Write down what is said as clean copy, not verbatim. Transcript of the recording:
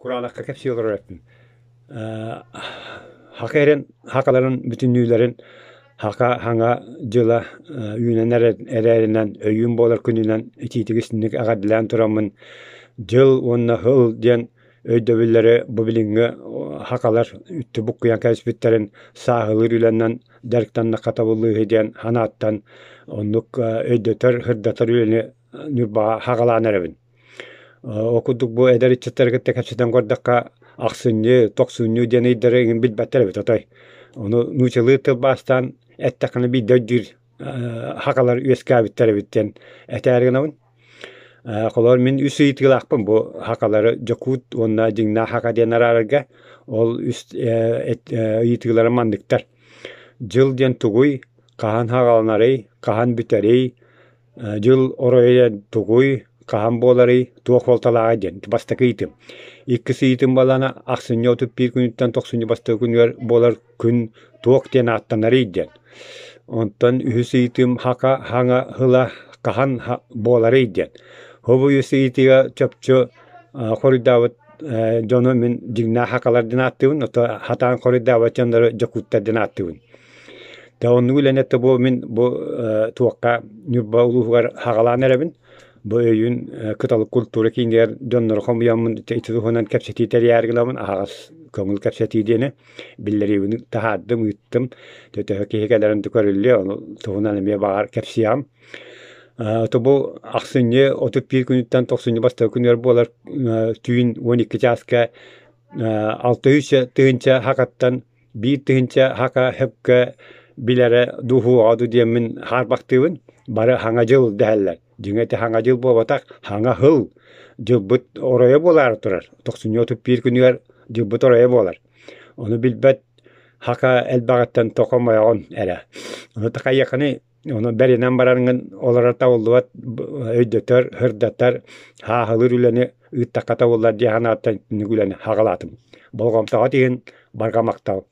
Кураанахха кэпсии олорор эппим. Хака эрэн хакаларын бүтүннүүлэрин хака хаҥа дьыла үүнэн эрэринэн өйүүн буолар күнүнэн итиитик истинник эҕэрдэлээн тураммын дьыл уонна һыл диэн өйдөбүллэри бу билиҥҥи хакалар үттү буккуйан кэбиспиттэрин сааһылыыр үлэнэн дьарыктаннахха табыллыыһы диэн санааттан оннук өйдөтөр, сырдатар үлэни Ньурбаҕа хаҕалаан эрэбин. Ол курдук бу эдэр ыччаттары кытта кэпсэтэн көрдөххө, ахсынньы, тохсунньу диэн ыйдары эҥин билбэттэр эбит отой. Ону нууччалыы тылбаастаан эттэххинэ биирдэ өйдүүр хакалар үөскээбиттэр эбит диэн этээри гынабын. Холобур, мин үс ыйытыылаахпын бу хакалары дьокуут уонна дьиҥнээх хака диэн араарарга. Ол үс ыйытыыларым манныктар. Дьыл диэн тугуй, хаһан хаҕаланарый, хаһан бүтэрий, Дьыл оройо тугуй, хаһан буоларый, туох суолталааҕый диэн бастакы ыйытым. Иккис ыйытым буоллаҕына ахсынньы 31 күнүттэн тохсунньу бастакы күнүгэр буолар күн туох диэн ааттанарый диэн. Онтон үһүс ыйытым хака хаҥа ыла хаһан буоларый диэн. Бу үс ыйытыыга чопчу хоруйдаабыт дьону мин дьиҥнээх хакалар диэн ааттыыбын, ото хатаан хоруйдаабат дьоннору дьокууттар диэн ааттыыбын. Тэ оннук үлэни это бу мин бу туохха Ньурба улууһугар хаҕалаан эрэбин. Бу өйүүн Кыталык культура киинигэр дьоннору хомуйаммын ити туһунан кэпсэтии тэрийээри гынабын аһаҕас көҥүл кэпсэтии диэни биллэриибин таһаардым, ыыттым. Төһө киһи кэлэрин көрүллүө, ону туһунан эмиэ баҕар кэпсиэҕим. То бу ахсынньы 31 күнүттэн тохсунньу бастакы күнүгэр буолар түүн 12 чааска 600 тыһыынча хакаттан 1000 хака хөпкө билэрэ дуу дуу диэммин хаарбахтыыбын. Бары хаҥа дьыл дэһэллэр. Дьиҥэ ити хаҥа дьыл буолбатах, хаҥа һыл. Дьылбыт оройо буолаары турар. Тохсунньу 31 күнүгэр дьылбыт оройо буолар. Ону билбэт хака элбэҕиттэн тохомойоҕун эрэ. Ону такайыаххыный Ону бэринэн бараҥҥын олорор табыллыбат, өйдөтөр, сырдатар, хааһылыыр үлэни ыыттахха табыллар дии санааттан итинник үлэни хаҕалаатым. Болҕомтоҕо тиһин барҕа махтал.